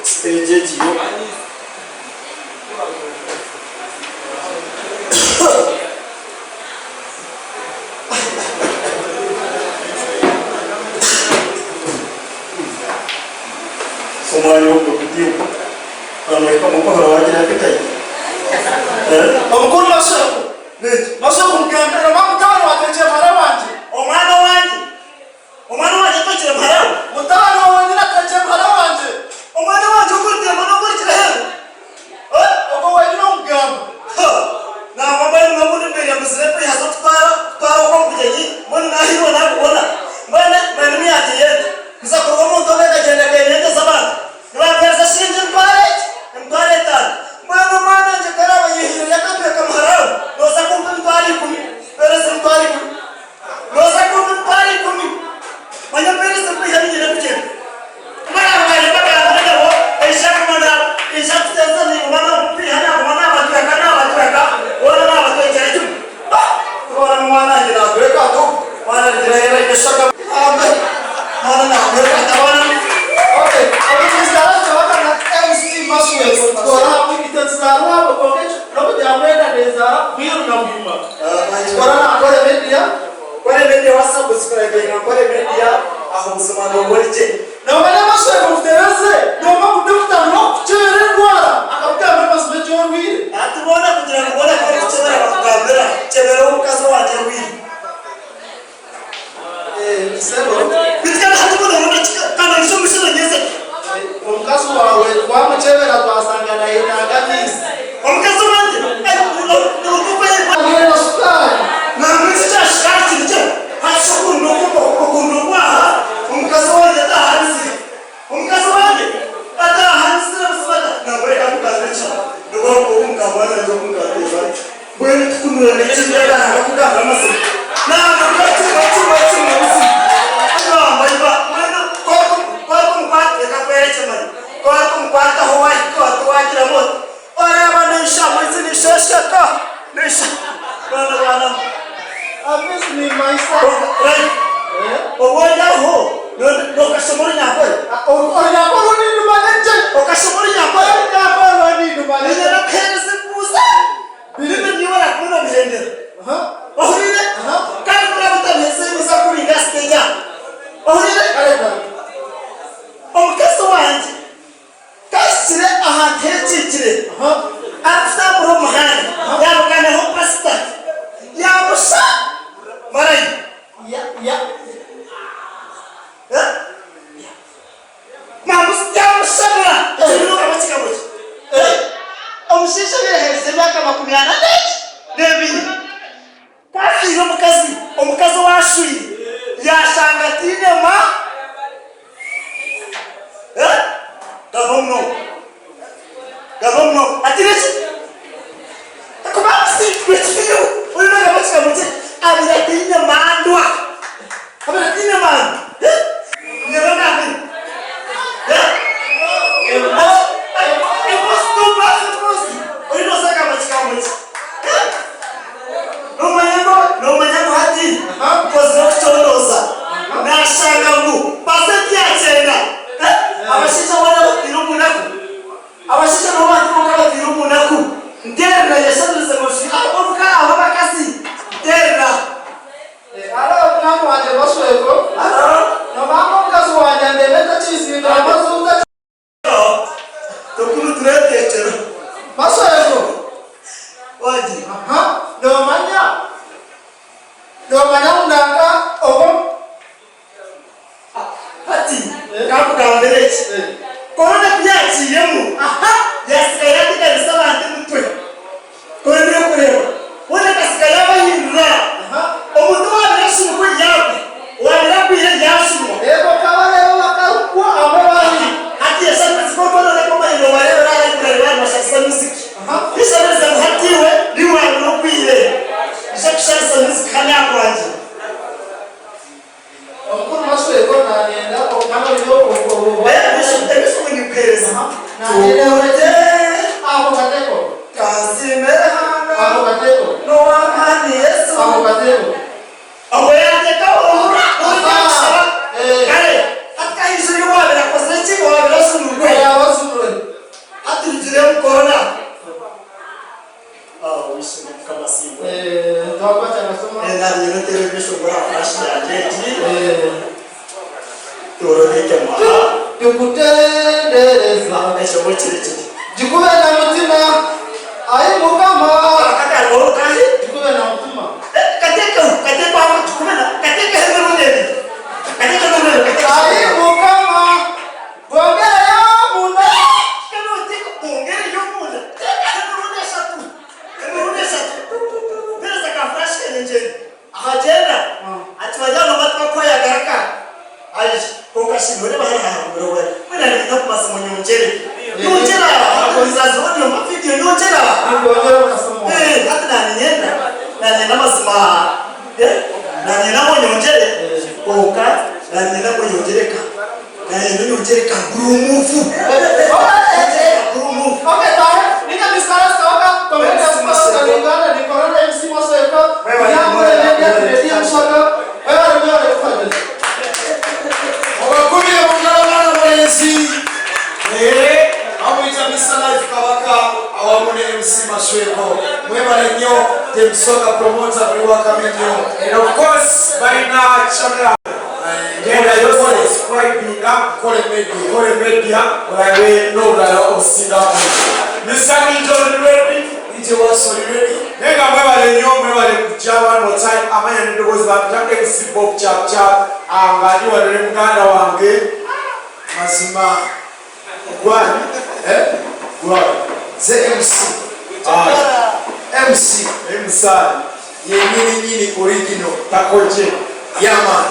Stage egiyo. Omwanya ogwo gutiibwa. Bamureka omukohora wagira appetite. Omukuru Mashoko, Mashoko mugambire noma mutabani wa Atwekire muhara wangye. Omwana wangye, omwana wangye Atwekire muhara we. Mutabani wa wenyine Atwekire muhara wangye. Omwana wangye oguritemba n'ogurikira aheeru. Ogwo wenyine omugamba. Nangwa mbwenu n'obundi mbwire mbuzire kwiha z'okutwara kutwara okwo omu bugyenyi, mbwenu naahirwe naakubona. Mbwenu mbwenu emyaka ey'ente kuza kuruga omu ntobo ekagyenda ekaima ente z'abantu. Nibampeereza shilingi emitwaro egi, emitwaro etaano. Mbwenu omwana wangye ku araabe ayehaireyo akatweka muhara we, nooza kumpa emitwaro ikumi? Mpeereza emitwaro ikumi. Nooza kumpa emitwaro ikumi? Manya mpeereza kwiha niinyenda kugyenda. Noomanya amashega ogutereze noomanya ngu dokita niwe arikukukyebera endwara akakugambira amazima eki orwaire. Hati boona kugira ngu boona ku barikukyebera bakugambira, kyebera omukazi owangye arwaire. Sebo. Beitu kandi hati boona boona kandi oije omu maisho nanyenzeki. Omukazi waawe twamukyebera twasanga nayetaaga amaizi. Omukazi owangye Aine na sukaari. Nangwa eki kya sukaari kiri gye. Hati okundu okwaha omukazi wangye atahanzire omukazi wangye atahanzire buzima nangwa reka nkugambire kimwe nibwo obu mukamwana wangye obu mukampeerwa ati mbwenu tukunura nekindi akanga kugamba amazima nangwa kimwe kimwe kimwe buzima agamba iba mbwenu kwarikumukwata reka nkwerekye manya kwarikumukwataho wahika oti wagiramu oti oreeba neishamu ezi nishesheka neisha bana bana. Amaizi nimaisa. Right. Obwoyaho nokashoma Orunyankore. Orunyankore rwo nindumanya gye. Okashoma Orunyankore. Orunyankore rwo nindumanya gye. Niinyenda kukuheereza ebibuuzo bibiri niiwe orakuba noobihendera. Ohuriire? Kandi ku oraabe otabiherize ninza kukubinga aha siteegi aha. Ohuriire? Omukazi wangye ku ahikire ahantu heekiikire arikutambura omu muhanda, yaabuganaho pasita yaamusha maraaya. Yamushabira ekyo kigambo ki? Omushaija obu yaherize emyaka 40 n'eki n'ebiri ku afiire omukazi, omukazi ou ashwire yashanga ataine ma gamba munonga gamba munonga ataine ki? Gamba ekigambo kye abaire ataine mandwa. Abaire ataine mandwa. Nyewe ngambire. Embuzi tumbazi embuzi. Ori nooza kugamba kigambo ki? Noomanya ngu noomanya ngu hati nkozire okucondooza naashanga ngu pasenti ya kyenda abashaija boona batwire omu naku. Abashaija nibo bantu bonka abatwire omu naku. Nteerera yeshanirize ngu ahabw'okuba abo abakazi nteerera. Hariho munywani wangye Baswego, nobanga omukazi wangye andeebe ntakizimbira amaju ntaki. Tokunu turetekyera. Baswego. Wangi. Aha, nomanya, nomanya ngu nanka obu. Hati kankugambire eki, Korona ku yagiiremu, yasiga yateganisa abantu emitwe. Korona erikureebwa, hoona akasiga yaabahindura. Omuntu owaabaire ashumikwa eryagwa, owaabaire agwire yaashumwa. Reeba okabareeba bakarukwa hamwe bari. Hati yashabiriza korona ku omanyire noobareebera aha library baaba nibashabisa music. Yashabiriza ngu hati iwe niiwe waabaire ogwire, ija kushabisa music hanu aha kwangye. Omukuru Maswego nanyenda okumanya oburyo obu Ako katego. Ako katego. Ako katego. Oruhimbo oruteekemu. Aha. Tukutendereza. Ekyo kiri kiri. Gikube na mutima, ayi Mukama. Akakagambo kahi? Gikube na mutima. Kateekeho, kateekwe aho gikube na, kateekeho emirundi ebiri. Kateekeho emirundi ebiri, kateekeho. Ayi Mukama, gwongereyo omunda. Gwongereyo omunda. Teekaho emirundi eshatu. Emirundi eshatu. Mpereza ka flash ngyende. Ahagyenda ati bari aho tibakuhayo akaraka aija kwonka shi noreeba hariya hahagumire obwire mbwenu nari nakumazima ngu nyongyere nyongyera ahakuzaza audio mpa video nyongyera eh hati naninyenda naninyenda amazima eh naninyenda ngu onyongyere kwonka naninyenda ngu onyongyere ka naninyenda onyongyere ka gurumuvu gurumuvu. Mubakubire mungaro baana balenzi. Eeh bamwita Mister Life Kabaka awamu ne MC Mashweko. Mwebale nnyo Team Soga promoter muli wakami nnyo. And of course balina channel gendayo subscribinga Kole media. Kole media olabe n'obulala obusingako. Mister Milton ready? DJ Watson oli ready? Naye nga mwebale nnyo mwebale kujja one more time amanya n'eddoboozi bampita MC Bob Chap Chap ah, nga ndi wano ne muganda wange Mazima. Gwani? Eh? Gwani? Ze MC. Ah, MC. MC ani? Yenyini nyini original. Takoje. Yeah man.